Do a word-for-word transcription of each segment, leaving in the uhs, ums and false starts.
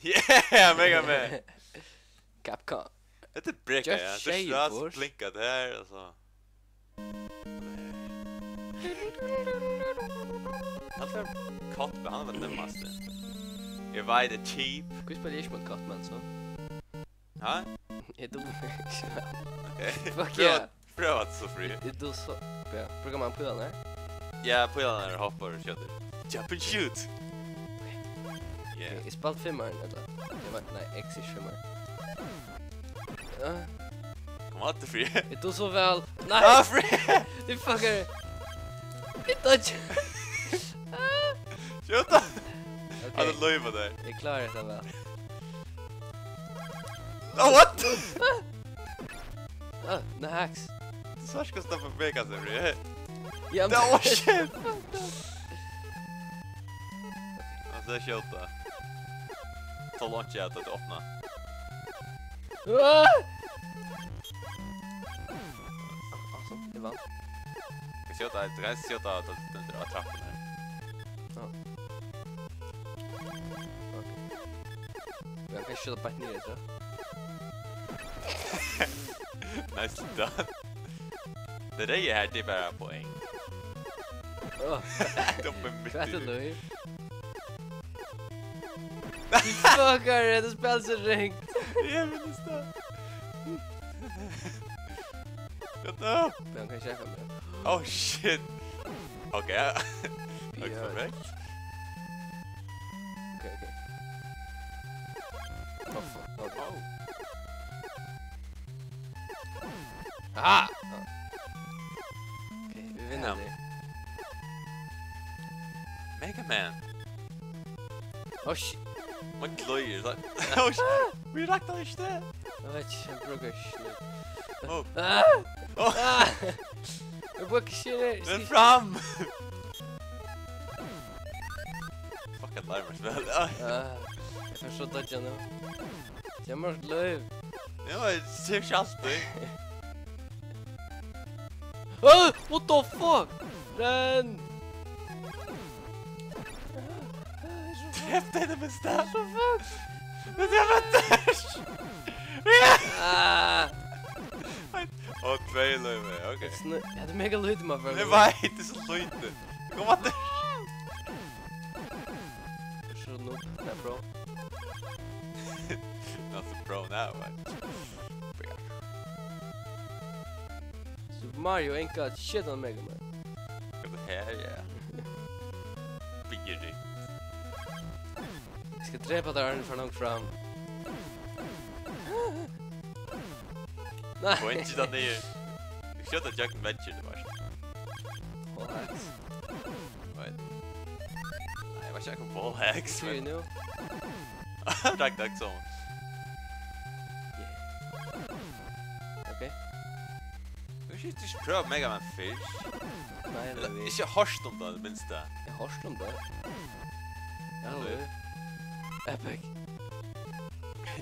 Yeah, Mega Man! Capcom. Hetta er brekað, Just ja. say it, Tú boss. Blinka her, og so. Hann er Cutman, hann er væl nemmasti. Eg veit, tað er cheap. Hví spæli eg ikki móti Cutman, so? Ha? Eg dugi ikki væl. Okay. Fuck Prøva, yeah. Prøva at so frí. Eg dugi so. Ja, brúkar man pílarnar? Ja, pílarnar hoppar og skjótur. Jump and shoot. Yeah. Okay, eg spældi fimmar, ella? Eg veit, nei, X ikki fimmar. Ah, Kom aftur, frí. eg dugi so væl. Nei, Ah, frí! Eg fuckar. Eg dodge. Skjóta! Ok, Hann er løva der. Eg klári hetta væl. Oh, what? Ah, nei, hacks. Tú sást ikki, hvussu tað bevega seg, frí. Ja, No, oh, shit! Hann skal skjóta. Tól einki at tað opna. Ah! Altso, eg vann. Skal skjóta, tú kanst skjóta at tað stendur á trappuni her. Ja. Ok. Men eg kann skjóta beint niður, so. Nicely done. Tað reyða her, tað er bara poeng. Åh, Tað er mitt hvat er í. Nú? Fuckar, hetta spæl er so ringt. Eg minnist tað. What the? Men hann kann ikki hjálpa mær. Oh shit. Ok, ja. Takk Ja. for meg. Ok, ok. Oh, fuck. Ok. Oh. Ah! Ok, vit vinna Ja. tað. Mega Man. Oh shit. Man gløðir, so. Oh shit. Vit rakna ikki tað. Eg veit ikki, eg brúki ikki nú. Oh. Ah! Oh. Ah! Eg brúki ikki nú. Men fram. Fuck, at larmar spæl. Ah. Ah, eg fari so dodge nú. Eg má lív. Ja, men eg sigi ikki altíð. Ah, what the fuck? Renn! Drep tað, tað besta. So fuck! Men tað var tað. Ja. Ah! Og tvey lív, ok. Snu- Ja, tað er mega lítið, man Eg veit, tað er so lítið. Kom aftur. So noob, nei, pro. Not the pro now, man. Super Mario ain't got shit on Mega Man. Hvat er tað her, ja? Bigger. Eg skal drepa teg, áðrenn eg fari langt fram. Nei. Og ikki tað niður. Eg skjóti gjøgnum veggir, tú veitst. Wall hacks. Right. Nei, eg veit ikki, wall hacks, Hvat er men nú? Rakk tað so. Yeah. Ok. Tú skalt ikki prøva Mega Man fyrr. Nei, Ella, nei, ikki hoyrt um tað, í minsta. Eg hoyrt um tað. Ja, Nei. Epic.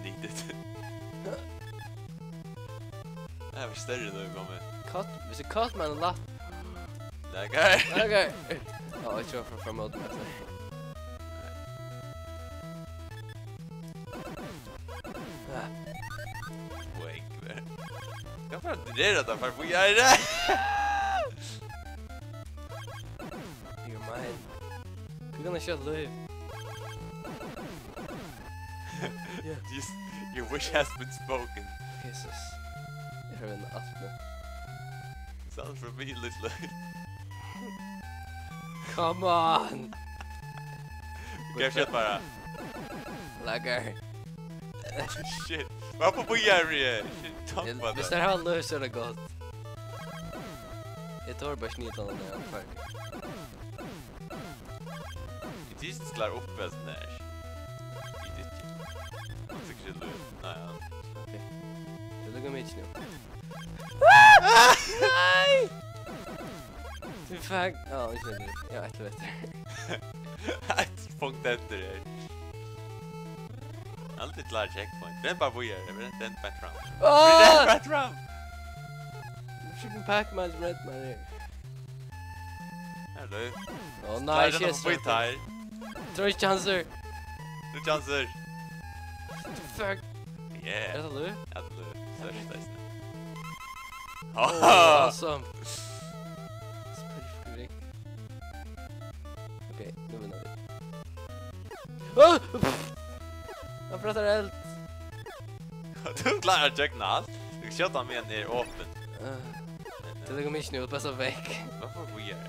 Need it. Tað var størri enn tú komið. Cut, hvis eg cut man lætt. Lagar. Okay. Ja, eg kjører fra, fra mode med. Ah, Poeng. Hvat er tað, tað er forbi her? you're mine. We're gonna shut live. Yeah. Just, your wish has been spoken. Jesus. Eg har ein alt nú. Sounds for me, little. Come on! Gæv skjótt bara. Lagar. Shit. Hvat er forbi her, Rie? Shit, talk about Hvis that. tað er løs, so er tað gott. Eg tók bara snittan av hann, fuck. Eg tíski ikki klára upp við hasum her. Eg tíski ikki. Hann tekur ikki lúð. Nei, ja. Ok. Tað lukka meg ikki nú. Ah! Nei! Tú fekk... Ja, ikki nú. Ja, eitt eftir. Eitt punkt eftir her. Aldri klára checkpoint. Renn bara víðari. Renn, renn bara fram. Ah! Renn bara fram! Freaking Pac-Man sum reddi meg her. Her er tað. Ó, Nei, nei, renn shit, forbi tær. Trónskjansur. Nú kjansur. Fuck. Yeah. Er tað tú? Ja, tað er størst eisini. Oh, awesome. Spurning. Ok, nú vinna vit. Åh! Hann pratar eld. Tú klárar at gjøgna alt. Tú skjóta meðan er opin. Uh, tað liggur mykje nú, best av vekk. Varför weird?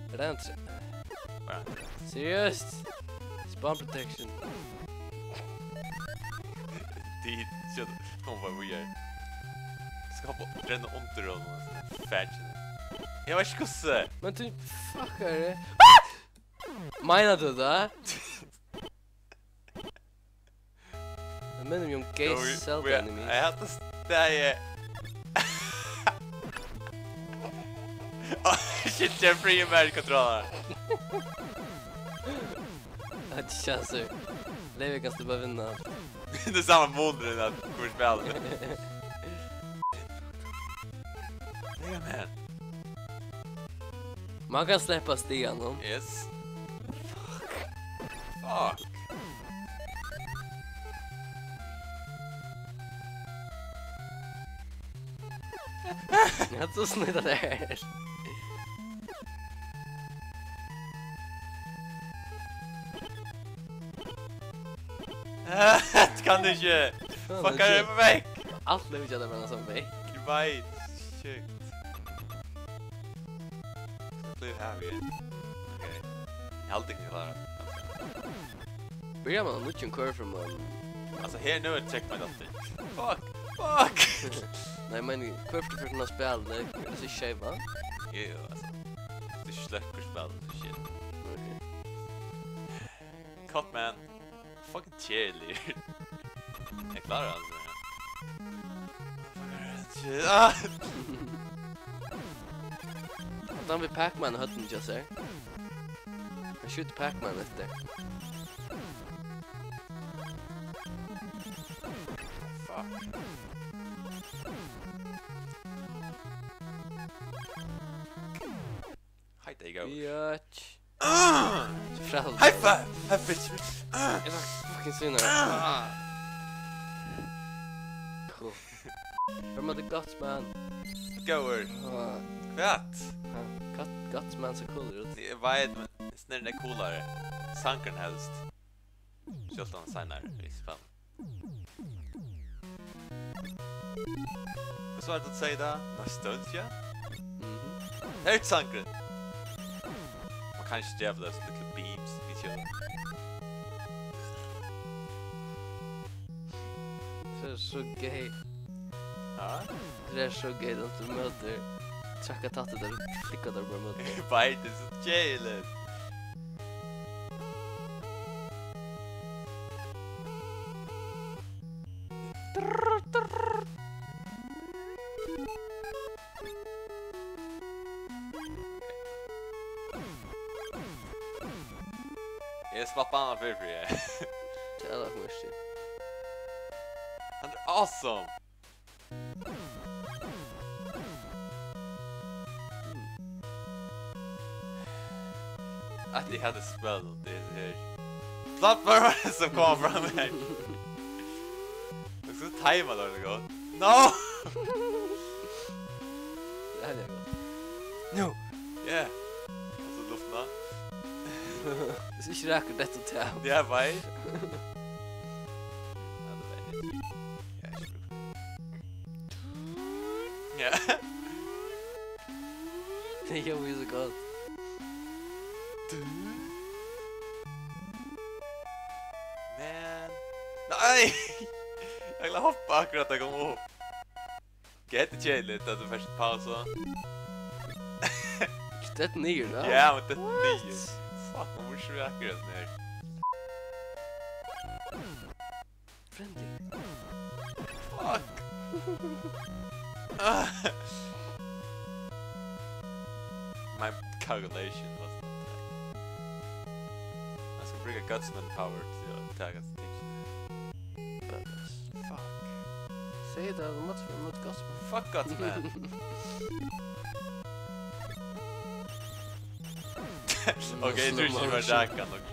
Er tað ein tre-? Bara. Seriøst? Spawn protection. Dit, skjóta. Kom bara weird. Skal hoppa, renna undir og fætjen. Eg veit ikki hvussu. Men tú fuckar det. Meinar tú tað? Tað minnir meg um gay Zelda enemies. Eg hatta staðið. Oh, shit, Jeffrey er meir kontrollar. Tað er ikki kjansur. Levi, kanst tú bara vinna? Tað er sama munurin at hvør spælir. Mega Man. Man kann sleppa stiganum. Yes. Fuck. Ja, so snýta tær. Eg kann ikki. Fuck, er vekk. Alt er ikki at vera so vekk. Eg veit. Sjukt. Hvat blívur her við? Ok. Eg haldi ikki, eg klári. Byrjar man á nýggjum hvør ferð man... Altso, her nú er checkpoint aftur. Fuck! Fuck! Nei, men hvør ferð man spælir, tað er so skeiva. Jú, jú, altso. Tú sløkkur spælið, shit. Ok. Cut, man. Fucking cheerleader. Eg klári altso. Ah! Hann við Pac-Man í høvdinum hjá sær. Hann skjýtur Pac-Man eftir. Fuck. Hei, tað er góður. Biatch. Ah! Frá... High five! High five, bitch! Ah! Eg var fucking sinna. Ah. Cool. Hvør mátti Gutsman? Góður. Ah. Hvat? Ha, Gut-, Gutsman so cool út. Eg veit, men snerrin er coolari. Sangurin helst. Sjálvt hann seinar í spælinum. Hvussu var tað tú segði tað? Nostalgia? Mhm. Hert sangurin! Man kann ikki drepa tað, so lítlu beams, vit kjóla. Tað er so gay. Ha? Tað er so gay, at tú møtir, trakka tætt, tað flúgva tær bara móti. Eg veit, tað er so keðiligt. Eg slapp annað fyri, fyri. Tað er nokk mest. Hann er awesome! At eg hevði spælt tað her. Plattformar sum koma fram her. Tú skal time'a tað gott. No! Tað er gott. No! Yeah! Og so luftina. Hvis ikki rakkur detta til. Ja, vei. Ja, det er det. Ja, ikke bruk. Ja. Tað er jú so gott. Man. Nei! Eg vil hoppa akkurat, tað kom upp. Hetta er keðiligt, at tú fært pausa. Detta niður, ja? Ja, men detta niður. What? Fuck, man verður ikki akkurat her. Friendly. Fuck. Ah. My calculation was not right. Eg skal brúka Gutsman power til at taka ting. Badass. Fuck. Segði tað, tú mátti, tú mátti Gutsman. Fuck Gutsman. Ok, eg trúði ikki, eg var rakan, ok.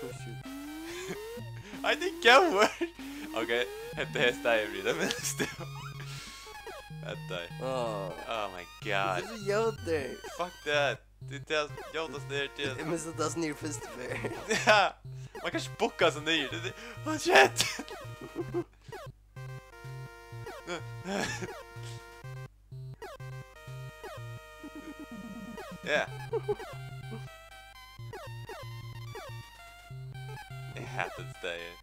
Oh, shit. Ei, tað er góður. Ok, hetta her staðið við, tað minnist tú. Hetta er. Oh. Oh my god. Tað er so ljótur. Fuck that. Tað er tað ljótasta her til. Eg minnist, at tað er so niður fyrstu ferð. Ja. Man kann ikki bukka seg niður. Tað er, oh shit. Ja. Eg hati hetta staðið.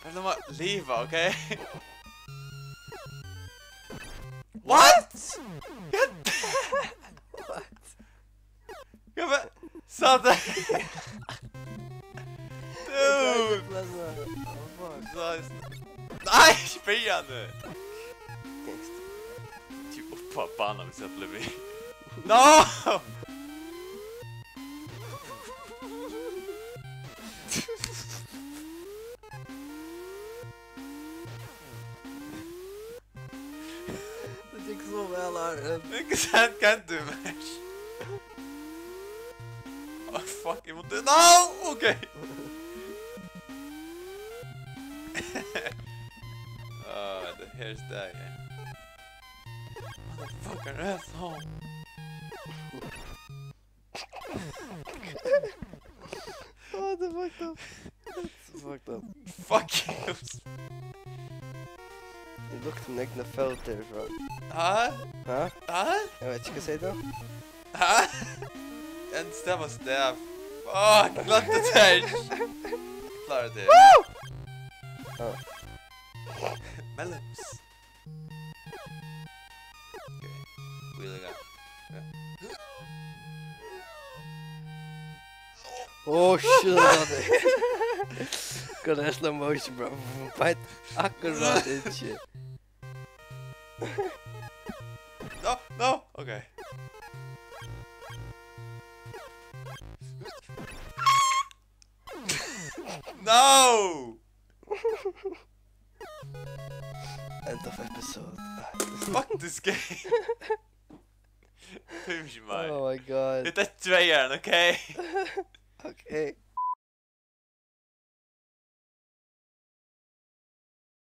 Men nú má liva, ok? What? What? Hvat var, sá tað? Dude! Sá, Ai, spyrja nú. Gangst. Tjú, upp á banan, hvis jeg blir med. No! Det gikk så vel, Aron. Ikke sant, kan du mer? Oh, fuck, jeg måtte, no! Ok. Ah, det her stedet. Motherfucker, asshole. Oh, det er fucked up. That's fucked up. Fuck you. Eg lukti mín egna fót herfrá. Hæ? Hæ? Hæ? Eg veit ikki, hvat sigur tú? Hæ? Ein stav av stav. Fuck, gløymdi tær. Klára tær. Woo! Ah. Melons. Okay. Wheel it up. Yeah. Oh shit, I love it. Good, that's slow motion, bro. Beit akkurát ikki. No, no, okay. No! End of episode. Fuck this game. Tími ikki meir. Oh my god. Hetta er tveyar, okay? Okay.